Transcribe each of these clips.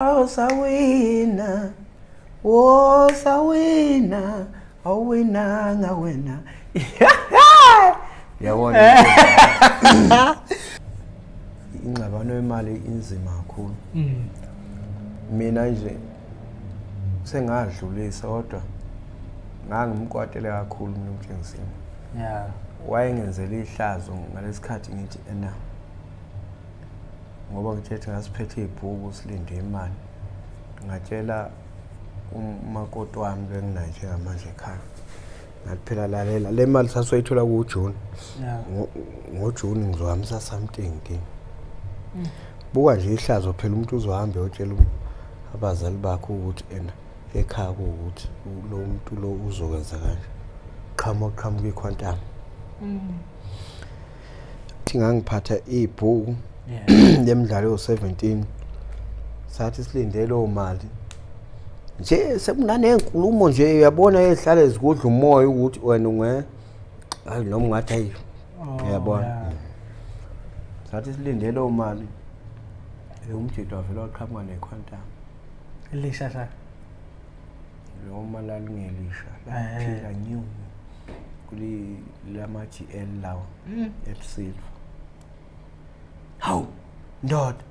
Wosawina, wosawina, awinanga wena. Yabona. Ingxabano yemali inzima kakhulu. Mina nje sengadlulisa kodwa ngangimkwatele kakhulu mina uMtshengiseni. Yeah. Wayengenzela ihlazo ngalesikhathi ngithi ena ngoba ngithethe ngasiphethe ibhuku silinde imali ngatshela umakoti wami benginaye njengamanje ekhaya ngathi phela lalela le mali sasoyithola kuJune ngoJune ngizohambisa something kini buka nje ihlazo phela umuntu uzohamba eyotshela abazali bakhe ukuthi ena ekhaya kuwukuthi lo muntu lo uzokwenza kanje qhamuka qhamuka ikhwantamu Thi ngangiphatha ibhuku lemidlalo yo-17 sathi silinde leyo mali nje sekunaney'nkulumo nje uyabona ey'hlale zikudla umoya ukuthi wena unge hayi noma ungathi hayi Oh, uyabona yeah. Sathi silinde leyo mali umjidi wavele waqhamuka nekhwantamu Elisha sha. Noma lalingelisha laphila new kuli lama GL lawa elisilver. Hawu ndoda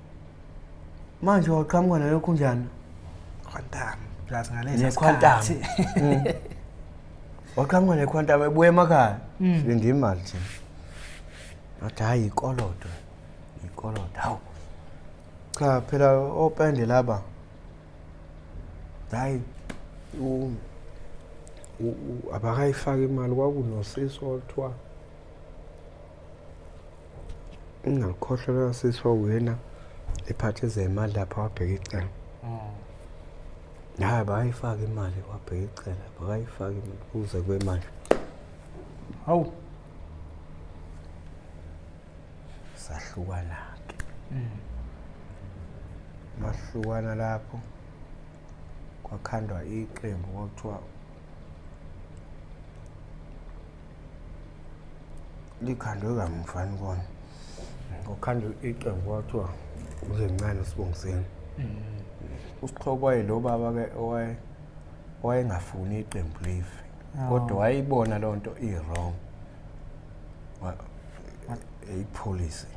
manje waqhamuka nalokhu njani? Quantum plus ngalesa Nequantum. sikhathi. Waqhamuka nequantum ebuya emakhaya. Silinde imali thina. Ngathi hayi ikolodo. Ikolodo. Hawu. Cha phela opende laba hayi abakayifaki imali kwakunosisi okuthiwa ingalikhohlwa loya sisi wawuyena ephathe ezemali lapha wabheka icala. Hhayi abakayifaki imali wabheka icala abakayifaki imali kuze kube manje. Hawu. Sahlukana-ke. Mahlukana lapho kwakhandwa iqembu kwakuthiwa likhandwe kamva kona. Kwakhandwa iqembu kwathiwa uZencane uSibongiseni. USixhobo wayelo baba-ke owayengafuni iqembu life. Kodwa wayibona leyo nto i-wrong. Ipholisi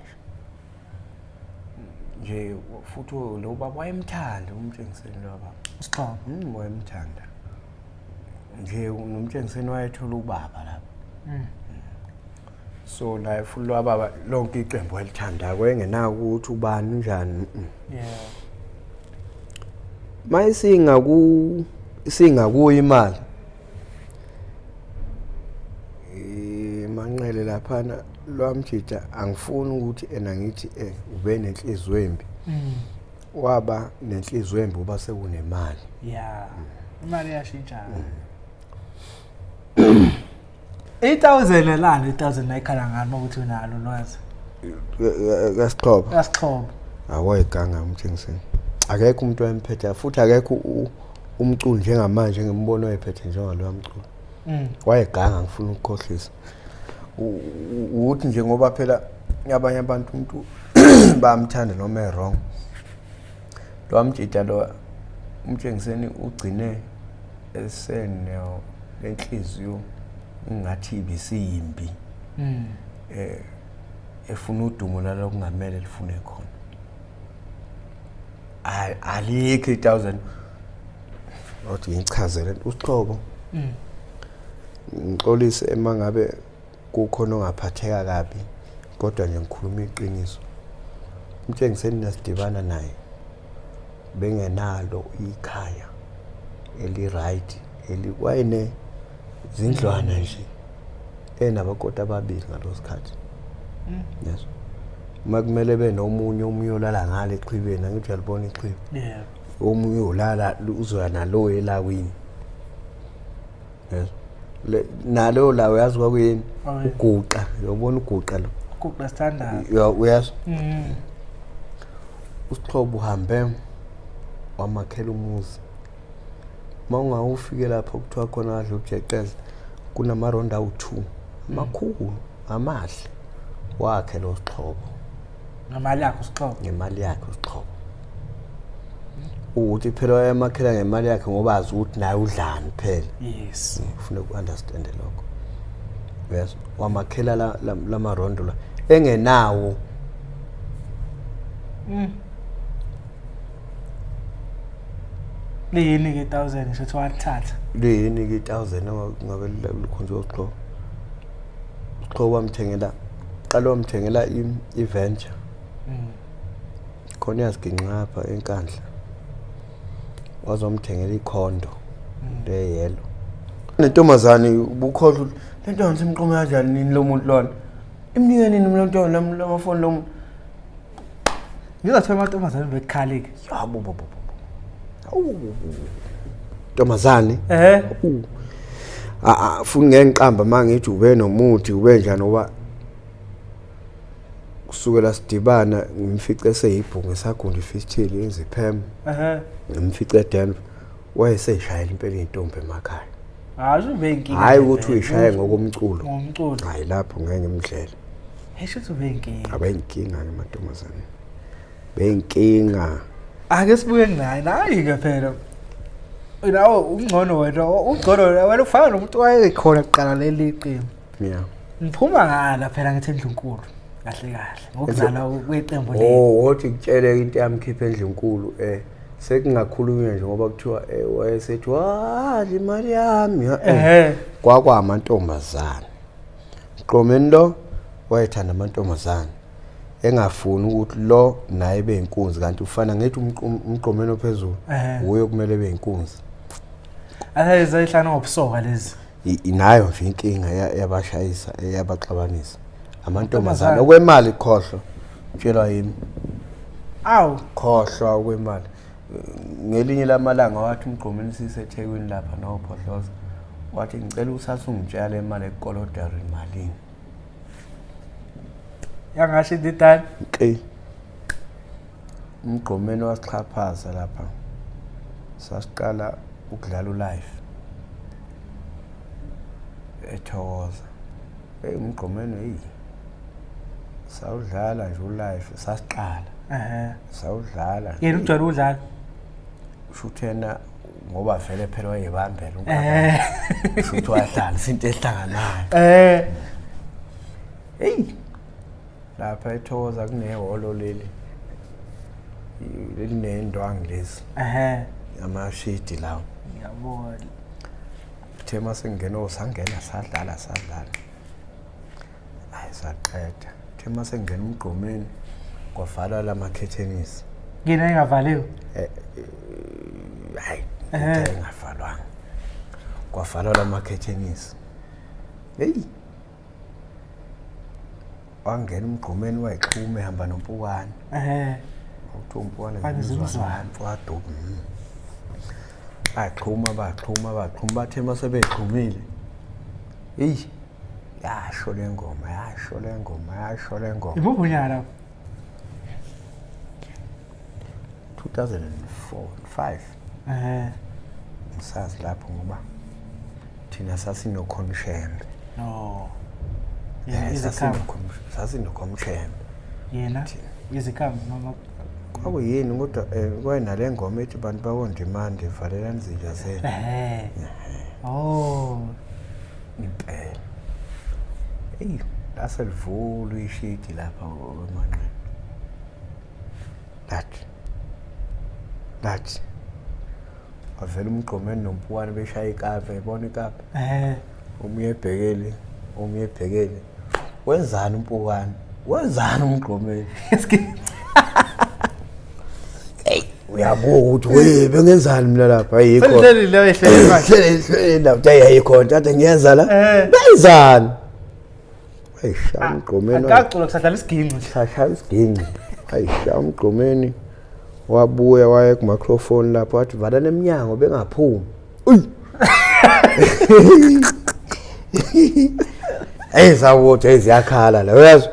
nje futhi lo baba wayemthanda uMtshengiseni lo baba. Usixhobo. Wayemthanda. Nje noMtshengiseni wayethola ubaba lapha. So la futhi lo baba lonke iqembu walithanda wayengenako ukuthi ubani unjani. Yeah. Mayisingaku singakuyo imali. Manqele laphana lwamjida angifuni ukuthi ena ngithi ube nenhliziyo embi. Waba nenhliziyo embi uba sekunemali. Yeah. Imali iyashintsha. 8000 elani 8000 nayikhala ngani ukuthi unalo ulwazi. Kasixhobo. Kasixhobo. Awayiganga uMtshengiseni. Akekho umuntu wayemphethe futhi akekho umculo njengamanje ngimbono oyephethe njengaloya mculo. Wayeganga ngifuna ukukhohlisa. Ukuthi nje ngoba phela abanye abantu umuntu bayamthanda noma e-wrong. Lo mjida lo uMtshengiseni ugcine esene lenhliziyo ngathi ibisiyimbi. Efuna udumo lalokungamele lifune khona. Alikho 1000. Othi ngichazele uSixhobo. Ngixolise ema ngabe kukhona ongaphatheka kabi kodwa nje ngikhuluma iqiniso. UMtshengiseni nasidibana naye bengenalo ikhaya eli right eli wayene zindlwana nje enabakoti ababili ngalo sikhathi. Yes. Uma kumele benomunye omunye olala ngale exhibeni angithi uyalibona ichibi. Yeah. Omunye ulala uzoya nalo elawini. Yes. Le nalo la uyazi kwakuyini? Oh, yeah. Uguqa, uyobona uguqa lo. Uguqa standard. Uyazi? USixhobo uhambe wamakhela umuzi. Uma ungawufike lapho kuthiwa khona kadla ujeqeza kunamaronda awu-2 amakhulu amahle wakhe lo Sixhobo. Ngemali yakhe uSixhobo. Ngemali yakhe uSixhobo. Ukuthi phela wayemakhela ngemali yakhe ngoba azi ukuthi naye udlani phela. Yes. Ufuna uku-understand lokho. Yes, wamakhela lamarondo la engenawo. Liyini ke 1000 ngisho ukuthi walithatha? Liyini ke 1000 ngabe likhonjwe uSixhobo? USixhobo wamthengela, qala wamthengela i-Venture. Khona uyaziginqa apha eNkandla. Wazomthengela ikhondo le yellow. Nentombazane ubukhohlwa ukuthi le nto simqome kanjani nini lo muntu lona. Imnike nini lo nto lamafoni lo muntu. Ngizathola amantombazane bekukhalike. Yabo bo bo bo. Awu. Ntombazane. Eh. Ah, futhi ngeke ngiqamba mangithi ube nomuthi ube njani ngoba kusukela sidibana ngimfice eseyibhungu esagunda ifistile yenza iphem. Ehhe. Ngimfice eDenver wayeseyishayela impela intombi emakhaya. Hayi ube inkinga. Hayi ukuthi uyishaye ngokomculo. Ngomculo. Hayi lapho ngeke ngimdlele. Hey shuthi ube inkinga. Abayinkinga ke mantombazane. Beyinkinga. Ake sibuye naye nayi ke phela. Nawe ungcono wena, ungcono wena ufana nomuntu wayekhona kuqala leli qembu. Yeah. Ngiphuma ngala phela ngithi endlunkulu. Kahle kahle ngokuzala kweqembu leli. Oh, wothi kutshele into yamkhipha endlunkulu sekungakhulunywa nje ngoba kuthiwa wayesethi wadla imali yami. Ehhe. Kwakwamantombazane. Mgqomeni lo wayethanda amantombazane. Engafuni ukuthi lo naye ebe inkunzi kanti ufana ngithi umgqomeni ophezulu uye kumele ebe inkunzi. Ayizayihlana ngobusoka lezi. Inayo nje inkinga yabashayisa eyabaxabanisa. Amantombazane okwemali khohlwa. Tshelwa yimi. Awu khohlwa okwemali. Ngelinye lamalanga wathi umgqomeni siseThekwini lapha noPhohloza. Wathi ngicela usase ungitshela imali ekukoloda imalini. Yangasho indidane. Okay. Umgqomeni wasixhaphaza lapha. Sasiqala ukudlala ulife. Ethokoza. Hey umgqomeni hey. Sawudlala nje ulife sasiqala. Ehhe. Sawudlala. Yena ujwayele ukudlala. Shuthena ngoba vele phela wayebambela unkabani. Shuthi wahlala into ehlanganayo. Hey. Lapha eThokoza kunehholo leli. Linendwangu lezi. Ehhe. Amashidi lawo. Ngiyabona. Kuthe masengena osangena sadlala sadlala. Hayi saqeda. Kuthe masengena umgqomeni kwavalwa lamakhethenisi. Ngina engavaliwe. Hayi, engavalwanga. Kwavalwa lamakhethenisi. Hey. Wangena umgqomeni wayixhuma ehamba noMpukane. Ehhe. Awuthiwa uMpukane ngimzwana. Mfowethu. Baxhuma baxhuma baxhuma bathe masebexhumile. Hey. Yasho le ngoma, yasho le ngoma, yasho le ngoma. Imuphi unyaka lapho? 2004, 5. Ehhe. Ngisazi lapho ngoba thina sasinokhomshembe. No. Yena izikhambi. Sasinokhomshembe. Yena izikhambi noma kwakuyini kodwa kwayenale ngoma ethi bantu bakondimande valelani izinja zenu. Ehhe. Oh. Impela. Hey, laselivula ishidi lapha emanqeni. Lathi. Lathi. Wavela umgqomeni noMpukane beshaya ikapa, ebona ikapa. Eh. Omunye ebhekele, omunye ebhekele. Wenzani uMpukane? Wenzani umgqomeni? Hey, uyabuka ukuthi we bengenzani mina lapha ayikho. Selihleli leyo ehleli manje. Hleli lapha ayikho ntathe ngiyenza la. Benzani? Ayisha umgqomeni. Akacula kusadlala isiginci nje. Sashaya isiginci. Ayisha umgqomeni. Wabuya waye ku microphone lapho wathi vala neminyango bengaphumi. Uy. Hey sawuthi eziyakhala la uyazi.